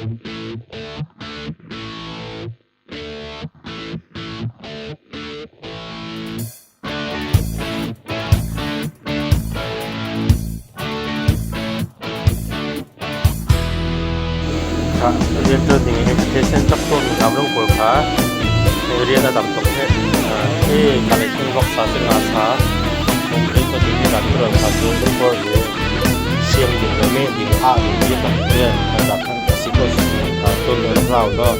Rianṭuan ding in education caktuahmi ngaknu pawl kha rian a tam tuk hih. Hi kalay voksa cu ngasa rianṭuan ding in rianṭuan kha cu lungpawr hi siam ding le meh ding ah ding ti tam tuk a si ko tun rau law.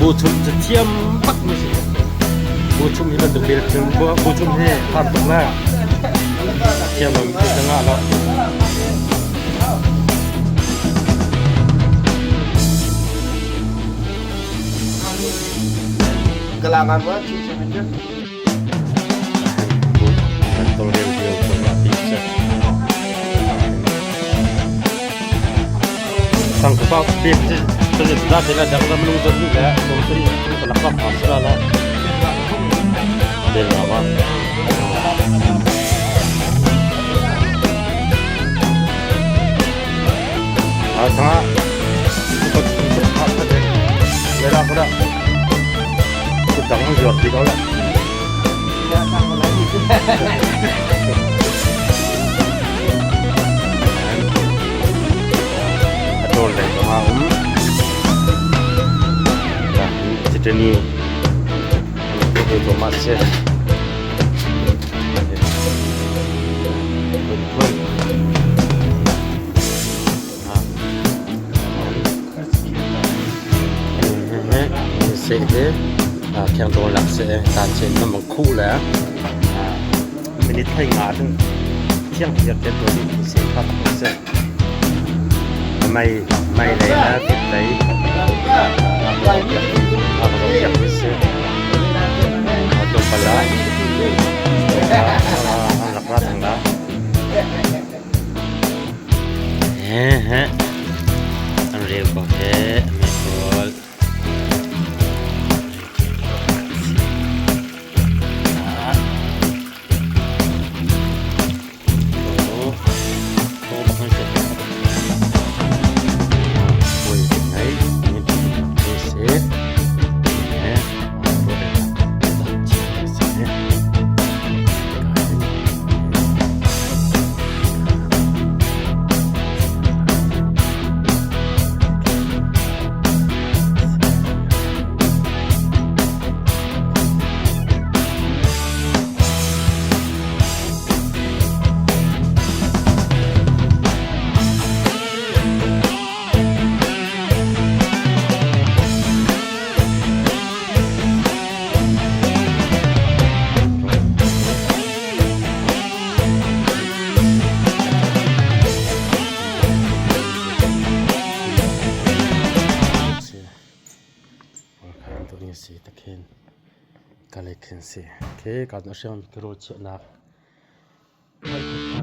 Buchum cu thiam bak na si. Buchum hi bantuk bel thil buchum hi har tuk la. Thiam lo mi ka ngah lo. Kalangan mo, chicha Kan tawlrel lio ko rua ti cu. Sangkapa bik cu da te la dang ram lung zon ni le som sari ka lak pa sala la. Del ma. Ah thanga ko ko kha de. Le ra ko da. Dang zuat ti ko la. A tawl lei zong ah um. Chitani an tu si. Seh hi thiangtawl lak seh tan chen na mang khuh le minute thai nga ding thiang hiak te to ding seh kha tak seh mai mai lei na tit lei a ka hiak ni se to pala an rak ra thang la An reu ko he meikawl.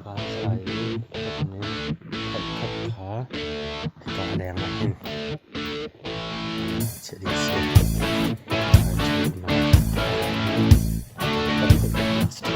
Hika a si lai i khat kha hika leng ah hin chiah ding a si.